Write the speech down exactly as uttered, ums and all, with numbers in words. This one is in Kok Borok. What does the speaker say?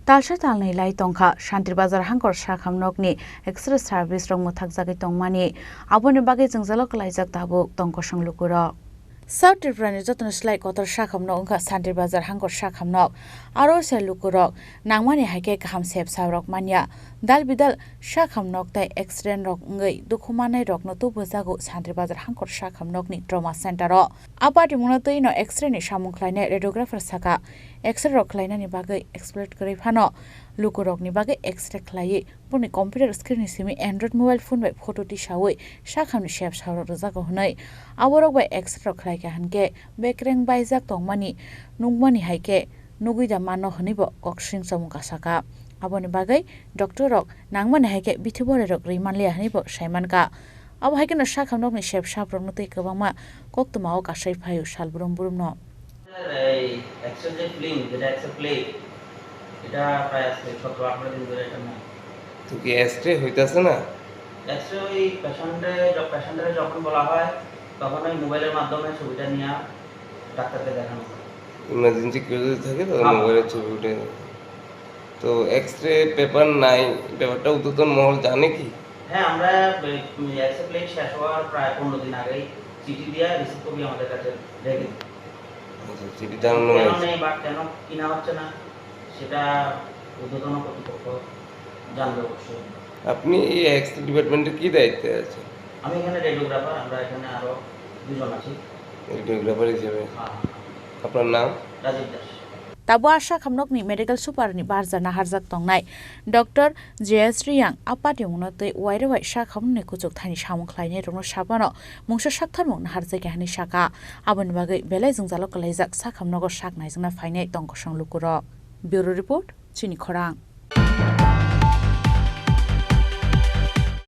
Talsa talnwi lai tongkha Shantir Bazar hangkor sakham nokni X-ray service rok mwthakjagwi tongmani, aboni bagwi jwngjalo kwlaijak tabuk tong kosong lukurok. South Tripura ni jotono slai kotor sakham nok wngkha Shantir Bazar hangkor sakham nok. Aro se lukurok nangmani hai khe kaham sep sabrok manya. Dal bidal sakham nok tei accident rok wngwi dukhu manai rokno tubujago Shantir Bazar hangkor sakham nokni trauma center o. A party mungno twi no X-ray ni samung khlainai radiographer saka. X-ray rok khlainani bagwi expert kwrwi phano lukurokni bagwi X-ray khlaiwi boni computer screen ni simi Android mobile phone bai photo tisawi sakhamni sep sabrok rwjago hwnwi aborok bai X-ray rok khlaikha hinkhe bekreng baijak tongmani nukmani hai khe nugwi da mano hwnwi bo koksring chamung kasaka. Aboni bagwi doctor rok nangmani hai khe bithi borai rok rwi manliya hwnwi bo sai mankha. Abo hai kheno sakhamnokni sep sabrokno twi kwbangma koktwmao kasai phaio sal brum brumno. এই এক্সরে যে ফিল্ম, যেটা x-ray plate, এটা প্রায় আজকে সতেরো আঠারো দিন ধরে এটা নেই। তো কি এক্সরে হইতাছে না? এক্সরে ওই পেশেন্টে, য-, পেশেন্টরে যখন বলা হয়, তখন ওই মোবাইলের মাধ্যমে ছবিটা নিয়ে ডাক্তারকে দেখানো হয়। ইমার্জেন্সি কেউ যদি থাকে, তাহলে হ্যাঁ। মোবাইলের ছবি উঠে। তো এক্সরে পেপার নাই, ব্যাপারটা ঊর্ধ্বতন মহল জানে কি? হ্যাঁ, আমরা, এ, এক্সরে প্লেট শেষ হওয়ার প্রায় পনেরো দিন আগেই চিঠি দিয়ে রিসিভ কপি আমাদের কাছে রেখে দিই। আচ্ছা, চিঠি জানানো কেন হয়েছে। নেই বা কেন কিনা হচ্ছে না, সেটা ঊর্ধ্বতন কর্তৃপক্ষ জানবে অবশ্যই। আপনি এই এক্সরে ডিপার্টমেন্টে কি দায়িত্বে আছেন? আমি এখানে রেডিওগ্রাফার, আমরা এখানে আরো দুজন আছি। রেডিওগ্রাফার হিসেবে? হ্যাঁ। আপনার নাম? রাজীব Das. Tabo a sakhamnokni medical super ni barja naharjak tongnai Doctor J S Riyang a party mungno twi wairewai sakhamnokni kuchuk thaini samung khlainai rokno sabano mungsa saktharmung naharjakya hwnwi saka. Aboni bagwi belai jwngjalo kwlaijak sakhamnogo sak naijakna phainai tong kosong lukurok. Bureau report, Chini Khorang.